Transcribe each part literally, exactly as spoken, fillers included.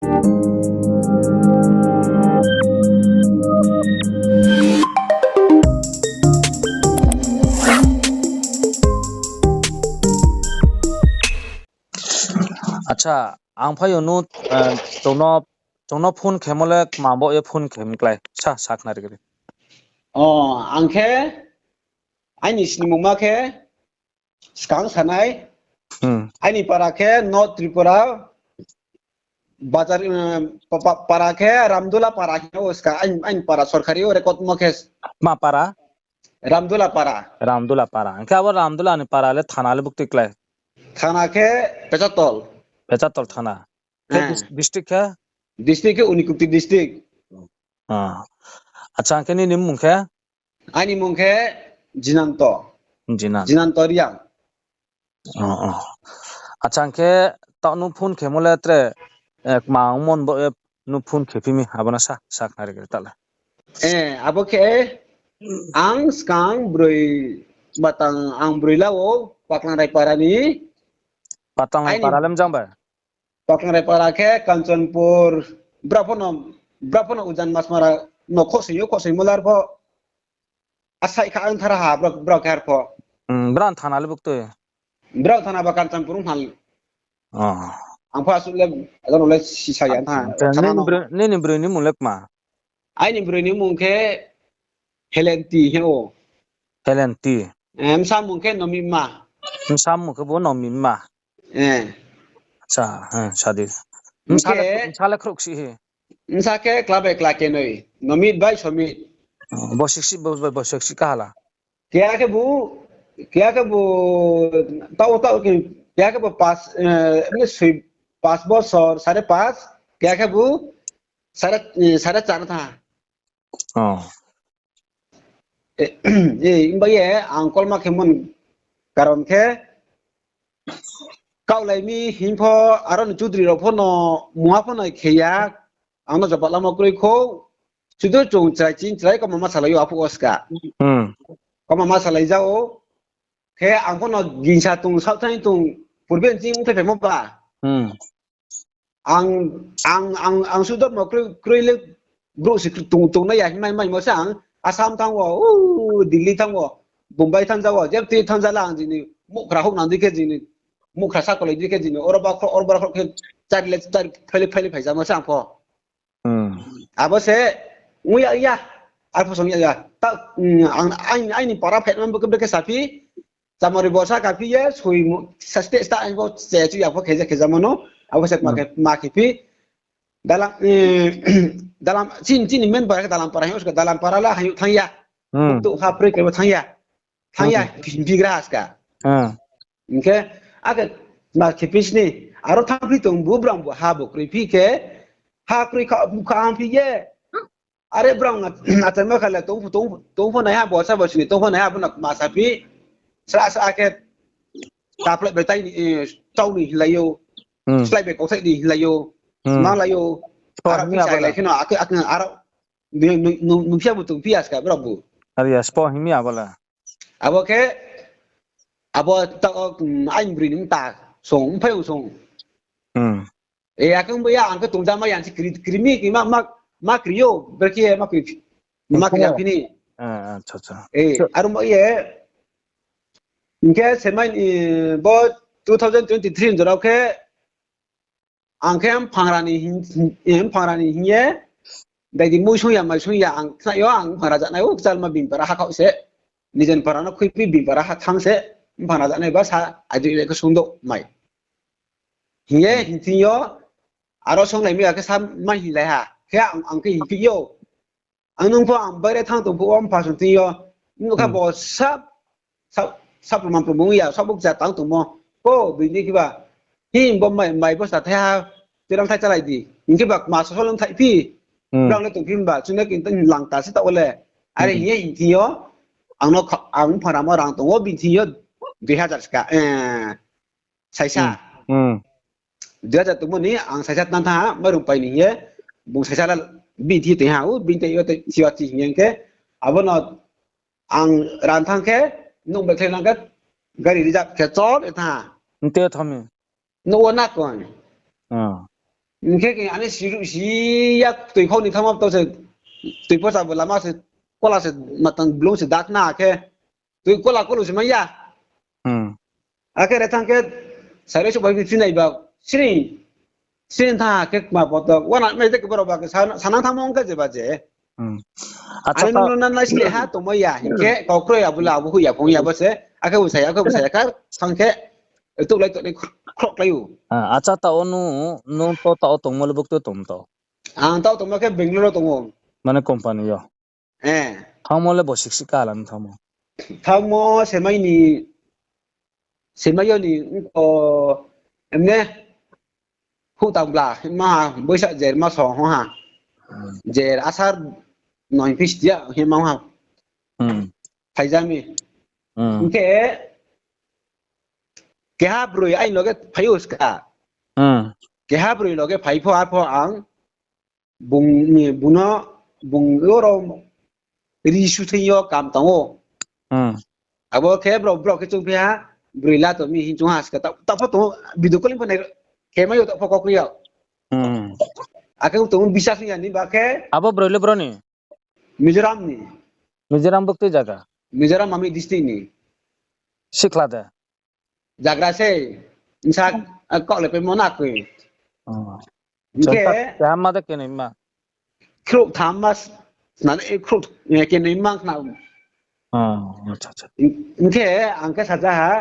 Acha, ang phai yo no, eh, chung no, chung no phone khemo le kma bo ye phone khe mklái. Sa, sakhnari gri. O, ang khe, aini snimungma khe, skang sanai, Hmm. aini para khe North Tripura, bazar, eh, pa-, pa-, para khe Ramdula para khe o ska, aini, aini para sorkari o record mo khe Ma para? Ramdula para. Ramdula para. Hingkhe abo Ramdula ni para le thana le buktui klái? Thana khe Pechatol. Pechatol thana. Khe Eh. dis-, district khe? District khe Unakoti district. Ah. Acha, hingkhe nini mung khe? Aini mung khe Jinanto. Jinan. Jinanto Reang. Oh, oh. Acha, hingkhe taoh nung phone khemo le tre, eh, kma ongmo ni bo, eh, nung phone khe phi mi, abo no sa, sakhnari gri taoh le. Eh, abo khe ang skang broi batang ang broi la o, Paklangrai para ni. Paklangrai Aini para le mjang bai? Paklangrai para khe Kanchanpur, bra pho no, bra pho no Ujan Masmara no khosing yo, khosing mo lar pho. Asai kha ang thara ha, bra, bra khe har pho. Hmm, bra thana le buktui? Bra thana ba Kanchanpur ong hal. Oh. Ang pho asuh le, alo no le sisa ya tha. Acha, thana nini no. Broi, nini broi ni mung le kma? Aini broi ni mung khe Helenti he o. Helenti. Eh, bsa mung khe Nomima. Bsa mung khe bo Nomima. Eh. Acha, eh, sadi. Bsa le, Hingkhe bsa le khrouhsi he. Bsa khe kla bai kla kenoi. Nomit bai Somit. Oh, bo siksi, bo, bo, bo siksi kahala. Keha khe bo, keha khe bo, tao, tao, ke-, keha khe bo pas, eh, mane soi, pas bosor, sare pas, keha khe bo, sare, eh, sare char tha. Oh. Eh, eh, himba ye, ang kolma khe mon karon khe, kaulai mi hing pho, aro ni chudri rao pho no, mungha pho no khe ya, ang no jaba lama kroi kho, sudu chung chrai chin chrai koma ma salai yo aphuh wo ska. Hmm. Koma ma salai ja o, khe ang pho no gingsa tong, saohthaing tong, purbe nching ongthai phaimo ba. Hmm. Ang, ang, ang, ang sudo mo kroi, kroi le brouh si tong, tongnai ya himai maimo se ang Assam thanng wo, u, Delhi thanng wo, Bombay thanng ja wo, jepti thanng ja la ang jini mukhra houh nang di khe jini, mukhra sakolai di khe jini, oro ba khro, oro ba khro khe chari le, chari phaile, phaile phai jamo se ang pho. Hmm. Abo se, ong ya ya, arpho song ya ya. Ta, mm, ang, aini, aini para phet man bo khe brekhe saphi, Chamari bosa kaphi ye, soi mo-, sa-, state, state, ang bo se chu ya pho kheja, kheja mano, abo se ma khe, Hmm. ma khe phi. Dalam, eh, dalam, chin, chini main para khe dalam para, hing uska dalam para la, hing thang ya. Hmm. Tu ha pre ke thang ya. Thang ya, Hmm. khin bi gra ska. Hmm. Hingkhe, ake, ma khe phi sini, aro thang phi tong bu brang bu ha bu kroi phi khe, ha kroi kha, bu kha ang phi ye. Are brang na, na tangma kha le tong, tong, tong pho nai ha, bosa bosi ni tong pho nai ha, bo na ma sa phi. Sra sra khe, taplai bai tai ni, eh, tau ni hinlai yo. Hmm. Slái bai kauthai ni hinlai yo. Hmm. Mang lai yo. Spo Aro himi phi abo sa lai la. Khe no, ake, ake aro. Nung, nung, nung, nung phi ya bu tong phi ya ska, brang bu. Are ya, spo himi abo la. Abo khe, abo ta, o, mm, aini broi ni mta song, mphai song. Hmm. E, akhe bo ya, ang khe tongja ma yang si kri, krimi, kri ma, ma, ma kri yo, berkhe ma kri, ma kri ya phini. Ah, acha, acha. E, So aro mo ye, hingkhe semai, e, bo two thousand twenty-three ni jorao khe, ang khe mphangra ni hing, e, mphangra ni hing ye, dai di mui sung ya, mai sung ya, ang khna yo, ang mphangra janai, o, kchalma bini para ha khao se, nijen para no khuiphi bini para ha thang se, mphangra janai ba sa, adi le khe sung do mai. Hing ye, Hmm. hing thing yo, aro song lai mi ya khe sa mai hing lai ha. Khe ang, ang khe hing phi yo. Ang nung pho ang baire thang tong phuh wo mpha sung thing yo. Nung kha Hmm. bo sab, sab, sab proman proman ya, sab bukcha tang tongmo. Ko, bini khe ba. Hing bo mai, mai bo sa thai ha, tirang thai chalai di. Hing khe ba ma sosol nung thai phi. Hmm. Brang le tong phi ba, chune kin tang lang ta se ta wo le. Are Hmm. hing ye hing thing yo. Ang no kha, ang mphangra mo rang tong wo bini thing yo. Dui hazar ska, eh. Saisa. Hmm. Hmm. Dui hazar tongmo ni ang saisa tang tha, mairung pai ni hing ye, bung saisa la bini thi tong ha, o bini tei yo tei siwa thi hing ye khe, abo no ang ran thang khe, nung bai khlai nang khe, gari reserve khe chol e tha. Nte thami. Nung wo na kon. Ah. Hing khe ke ani siruh si ya tui khau ni thangma to se, tui posa bo lama se, kola se, matang blung se dak na khe, tui kola kolu se mai ya. Hmm. Akhe re thang khe, sari so bai sinai ba, sini, sini tha khe ma poto, wana mai de ke borok ba ke sa-, sanang thangmo ong khe je ba je. Hmm. Acha, ani ta- nung nung na nai sini ha tongmo ya, hing khe, kau kroi ya bula, abu hui ya, phung ya bo se, akhe usai, akhe usai, akhe thang khe, tuklai tuklai khrok lai u. Ah, acha, ta o nu, nu to ta o tongmo le buk to tong to. Ang ta o tongmo khe Bangalore o tongo. Mane company yo. Eh. Thangmo le bo sik sik ka alam thangmo. Thangmo semai ni, semai yo ni, o, emne, hu tang bla, ma, boisa jer ma so, ho ha. Hmm. Jer asar, noi pis dia, he ma ha. Hmm. Phaijami. Hmm. Hing khe, keha broi aini loge phai o ska. Hmm. Keha broi loge phai pho, arpho ang, bung ni, bung no, bung oro ri su thing yo kam tang o. Hmm. Abo khe brao, brao khe chung phi ha, broi la to mi hing chung ha ska, ta, ta pho tong, video calling pho nai, khe mai yo ta pho kok ri yo. Hmm. Akhe tong bisa sing ya ni ba khe. Abo broi le bro ni? Mizoram ni. Mizoram buktui jaga? Mizoram Mamit district ni. Sikhla de? Jagra sei, nsa, ah, kok le pe mo na koi. Oh. Hing khe, keha ma de kenoi ma? Khrouh tham ma s-, sna, eh, khrouh, eh, kenoi ma khna. Oh, acha, acha. Hing khe, ang khe saja ha,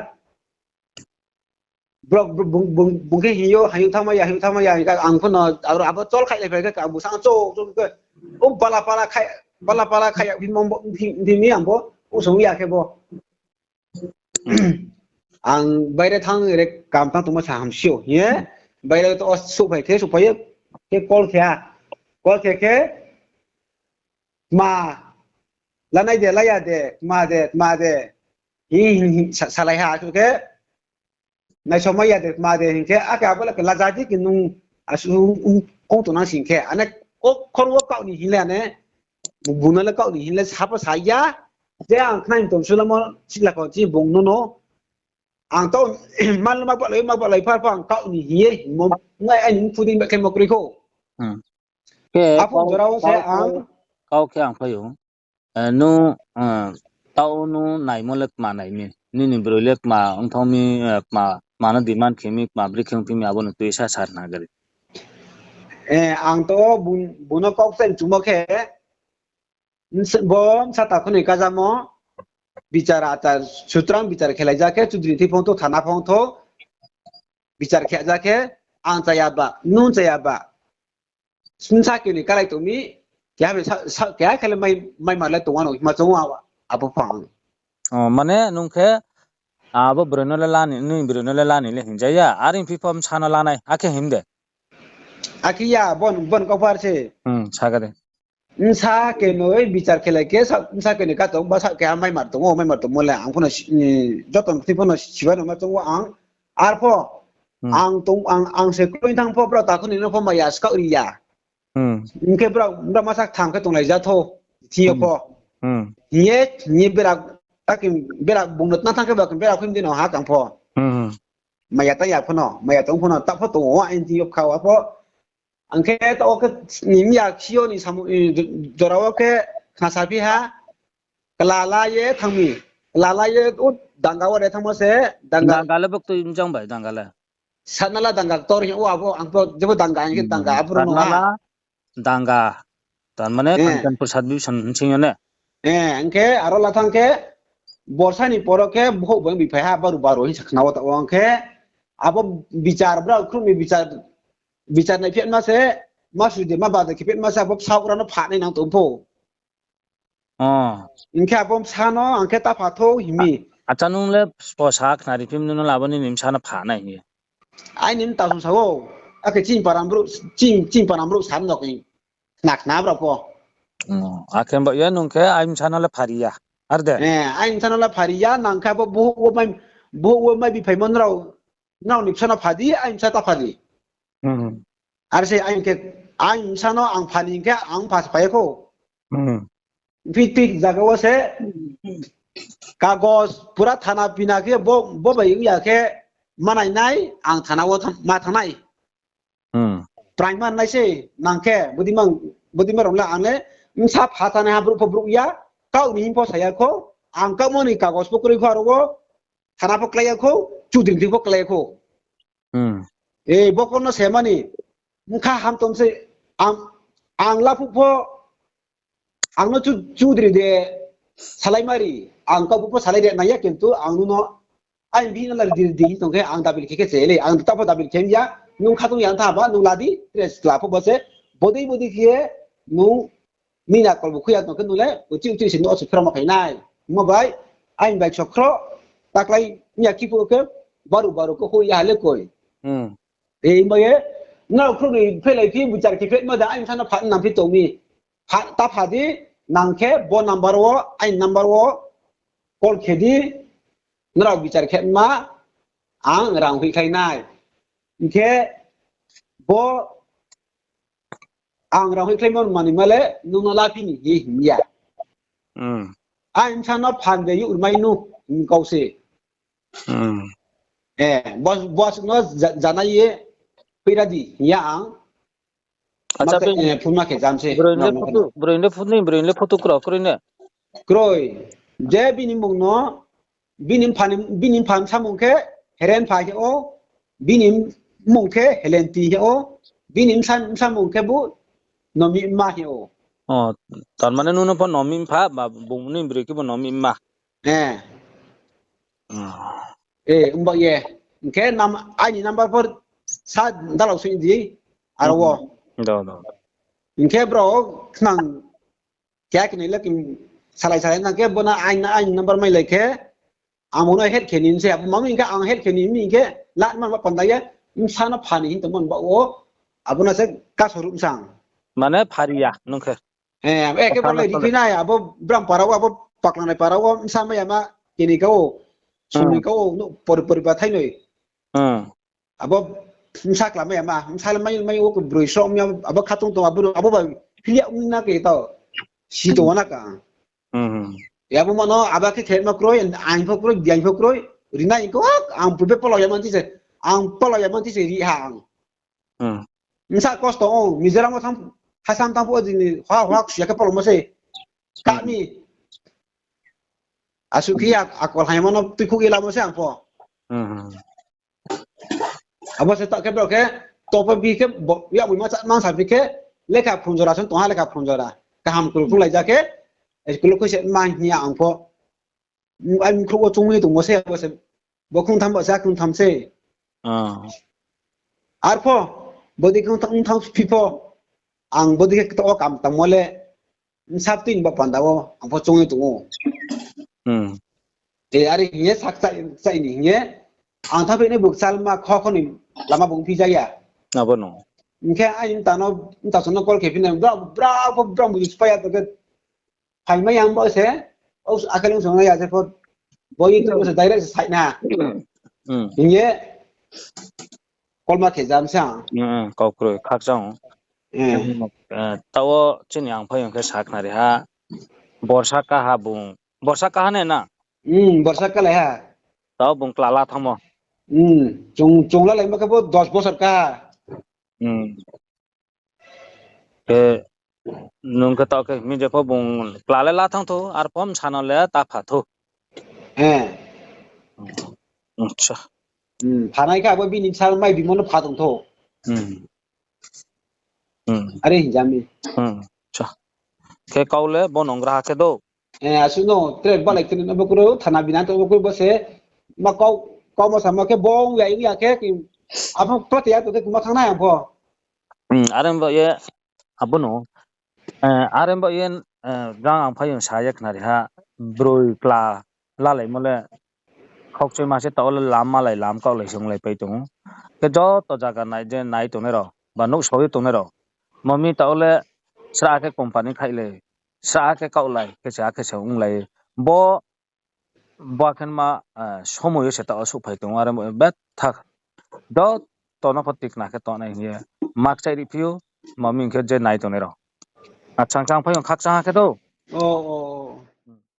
brao, bung, bung, bung khe hing yo, hing yo thangma ya, hing yo thangma ya, hing khe ang pho no, abo, abo chol khai lai phai khe, ang bung sang chok, chok khe, o bala, bala khai, bala, bala khai ya, bini mong bo, bini, bini ang bo, o song ya khe bo. Ang baire thang re kam tang tongma sa hamsi ou, ye? Baire to o souhphai khe, souhphai ye, khe call khe ha. Call khe khe, ma, lanai de, laya de, ma de, ma de. Hi, hi, hi, sa-, salai ha, khe. Naisomai ya de, ma de hing khe, akhe abo le ke laja di ke nung asu, um, um, kong tongnang sing khe, ane, o khor wo kaoh ni hing le ane, bung no le kaoh ni hing le sabo sa ya, je ang khnai tong sulamo, sila ko chi bung no no, ang to, mal ma balai, ma balai phar pho ang kaoh ni hing ye, mo, ngai aini phu di ba khe mo kroi kho. Hmm. Khe aphung kau, jora wo se kau, ang. Kau khe ang phai ou. Eh, nu, eh, tau nu naimo le kma nai mi. Nini broi le kma ongthao mi, eh, kma, kma no demand khe mi, kma bri khe ongphi mi, abo no tui sa sar na gari. Eh, ang to bung, bung no kau kchai chumo khe, nse-, bo bsa takhu ni kajamo, bichar achar, sutrang bichar khelai ja khe, chudri thi phongtho, thana phongtho, bichar khe ja khe, ang chaya ba, nung chaya ba. Bsa khe ni kalai tong mi, keha bai sa, sa, keha khe le mai, mai mar le tong ano, hima chong wa, abo phang. Oh, mane nung khe, abo broi no le lani, nini broi no le lani le hing ja ya, are phi pho bsa no lanai, akhe him de. Akhe ya, bon, bon kau phar se. Hmm, sa ga de. Bsa khe noi bichar khelai khe, sa, bsa khe ni ka tong, ba sa keha mai mar tong o, mai mar tong mo le, ang pho no si, joto ni pho no sibai no ma chong o ang, ar pho, Hmm. Ang tong, ang, ang se kroi thang pho, brao takhu ni no pho maya skaoh ri ya. Hmm. Hing khe brao, brao masa tham khe tonglai ja tho, thi yo pho. Hmm. Hing ye, hing ye bera, ta khe bera bung no tna thang khe ba khe bera phim di no ha kang pho. Hmm. Maya ta ya pho no, maya tong pho no, ta pho tong o, ang thi yo kha wa pho. Ang khe ta o khe ni miya khi yo ni samu, i, jora wo khe khna sa phi ha, klala ye thang mi, klala ye o danga wo re thangmo se, danga. Danga le buktui mjang bai, danga le. Satnala danga ktor hing ou abo, ang pho jebo danga hing khe danga, hmm, abo rao no ha. Satnala danga. Tar mane, eh, Kanchanpur sub division hing sing yo ne? Eh, hing khe aro la thang khe, borsa ni poro khe, bohouh bang biphai ha, baru baru hing sa khna wo ta o hing khe, abo bichar, brao khruh ni bichar, bichar nai phiatma se, ma sui de, ma ba de khe phiatma se, abo bsaoh rao no phanai nang tong pho. Oh. Hing khe abo bsa no, ang khe ta pha thou hing mi. Acha nung le spo sa khna ri phim nung no le abo nini bsa no phanai hing ye. Aini mta sung sa o, akhe chini para brouh, chini, chini para brouh sa no khe khna khna brao pho. Oh, akhe bo ye nung khe aini bsa no le phari ya. Ar de? Eh, aini bsa no le phari ya, nang khe abo bohouh wo mai, bohouh wo mai biphaimo nrao, nrao ni bsa no pha di, aini bsa ta pha di. Hmm. Ar se aini khe, aini bsa no ang phani hing khe ang pha se phai ya kho. Hmm. Phik phik jaga wo se kagos pura thana pina khe bo, bo bai ya khe manai nai ang thana wo thang, ma thang nai. Hmm. Praima nai se, nang khe, bodei mang, bodei ma rao le ang le, bsa pha tanai ha brouh pho brouh ya, kau ni hing pho sa ya kho, ang kaumo ni kagos pho kroi kho aro wo, thana pho klái ya kho, chudri thing pho klái ya kho. Hmm. E, bo kau no se mani, bkha ham tong se, ang, ang laphuh pho, ang no chu-, chudri de salai mari, ang kau phuh pho salai de nai ya, kintu ang nung no, aini bihih no la di, di hing tong khe, ang dabil khe khe se le, ang ta pho dabil khe ya, nung kha tong ya tha ba, nung la di, tres la pho bo se, bodei bodei khe, nung, nini akol bo khui ya tong khe nung le, uchih uchih se no se phra ma phai nai. Mo bai, aini bai chokhro, taklái ya kiphuh khe, baru baru khe hui ya le koi. Hmm. Ei mo ye, nrao khrouh ni phelai phi, bichar khe phet ma da, aini bsa no pha nang phi tong mi. Pha, ta pha di, nang khe bo number wo, aini number wo, call khe di, nrao bichar khe ma, ang rang hoihkhlai nai. Hing khe, bo, ang rang hoihkhlai mo mani ma le, nung no la phi ni hi hing ya. Hmm. Aini bsa no phan de youh mai nu, hing kau se. Hmm. Eh, boss, boss no ja-, janai ye, pira di, hing ya ang. Acha, ma khe, eh, phone ma khe jam se, broi no le photo, broi le photo, broi le photo kro, kroi ne? Kroi. Je bini mung no, bini pha ni, bini pha ni samung khe, Heren pha he o, bini mung khe, Helen ti he o, bini sa-, samung khe bu, Nomi ma he o. O, tar mane nung no pho Nomi pha, ba bung ni broi khe bo Nomi ma. Eh. Hmm. Eh, umba ye. Hing khe nam-, aini number pho sa dalao soi di, aro wo. Hmm. Do, do, do. Hing khe bro, khnang, kya kini le kin salai salai nang khe, bo na aini, aini number mai lai khe, ang bo no help khe ni se, abo mami hing khe ang help khe ni mi hing khe, la man ba panda ye, bsa no pha ni hing tong man ba wo, abo no se kaso ruh bsang. Mane phari ya, nung khe. Eh, abo eke bro le ri phi nai, abo bram para wo, abo paklang nai para wo, bsa mai ya ma, kini ka wo, sumni ka wo, no, pori, pori ba thai noi. Hmm. Abo bsa kla mai ya ma, bsa le mai, mai wo broi so, mi abo khatung tong, abo, abo ba, philiya ong na khe tao, si tong na ka. Hmm. Ya bo mano, abo khe khe ma kroi, ang pho kroi, biang pho kroi, ri nai ko, ang pube polo ya man ti se, ang polo ya man ti se ri ha ang. Hmm. Bsa kosto ong, Mizoram wo thang, Hasam thang pho jini, ha, ha, ya khe polo mo se. Ka mi. Asuh khe ya, akol hai mano tuikhouh ye lamo se ang pho. Hmm. Abo se ta khe bro khe, topa bi khe, bo, ya mui ma cha, ma sa bi khe, lekha phunjora sun tong ha lekha phunjora. Kaham kru phung lai ja khe, school khui se ma hing ya ang pho. Ai mkhrouh wo chungwi tongmo se, abo se, bo khungtham ba se, khungtham se. Ah. Arpho, bodi khungtham, khungtham phi pho, ang bodi khe kto o kam tangmo le, bsa tui ni ba panda wo, ang pho chungwi tong ou. Hmm. E, are hing ye sak chai, chai ni hing ye, ang tha phi ni buk salma kho kho ni lama bung phi ja ya. Abo no. Hing khe ai mta no, mta so no call khe phi na, bra, bra, bra, bra, bung spaya to khe, phaimai yang bo se, o akhe lung song ya se pho, bo YouTube se direct se sai na. Hmm. Hing ye, kolma khe jam sa. Hmm, kau kroi, khakchang. Hmm. Eh, tao chini ang phai khe sakhnari ha. Borsa kaha bung, borsa kaha ne na? Hmm, borsa kalai ha. Tao bung klala thangmo. Hmm, chung, chung lalai ma khe bo dos bosor kaha. Hmm. Khe nung khe tao khe mi je pho bung kla le la thang thou, arpho bsa no le ta pha thou. Eh. Acha. Hmm, phanai khe abo bini bsa mai bimo no pha tong thou. Hmm. Hmm. Are hing jami. Hmm. Acha. Khe kau le bo nonggraha khe do. Eh, asuh no, tre balai khe no bo kuro, thana bina to bo kuro bo se, ma kau, kau ma sama khe bo ya, ya khe, ki, abo prote ya to khe kuma thang nai ang pho. Hmm, are bo ye, abo no. Eh, are bo ye, eh, jang ang phai sa ye khnari ha, broi kla lalaimo le, khokchoi ma se tao le lam malai lam kaohlai se onglai pai tong ou. Khe joto zaga nai je nai tongnai rao, ba nouhsao ye tongnai rao. Mami tao le sra khe company khaihlai, sra khe kaohlai, khe se akhe se onglai. Bo, bo khe ma, eh, somoi yo se tao souhphai tong ou, are bo betha. Joto no pho tikna khe tongnai hing ye. Makchai ri phi ou, mami hing khe je nai tongnai rao. Achang chang phai ou, khakchang ha khe do. O, o, o.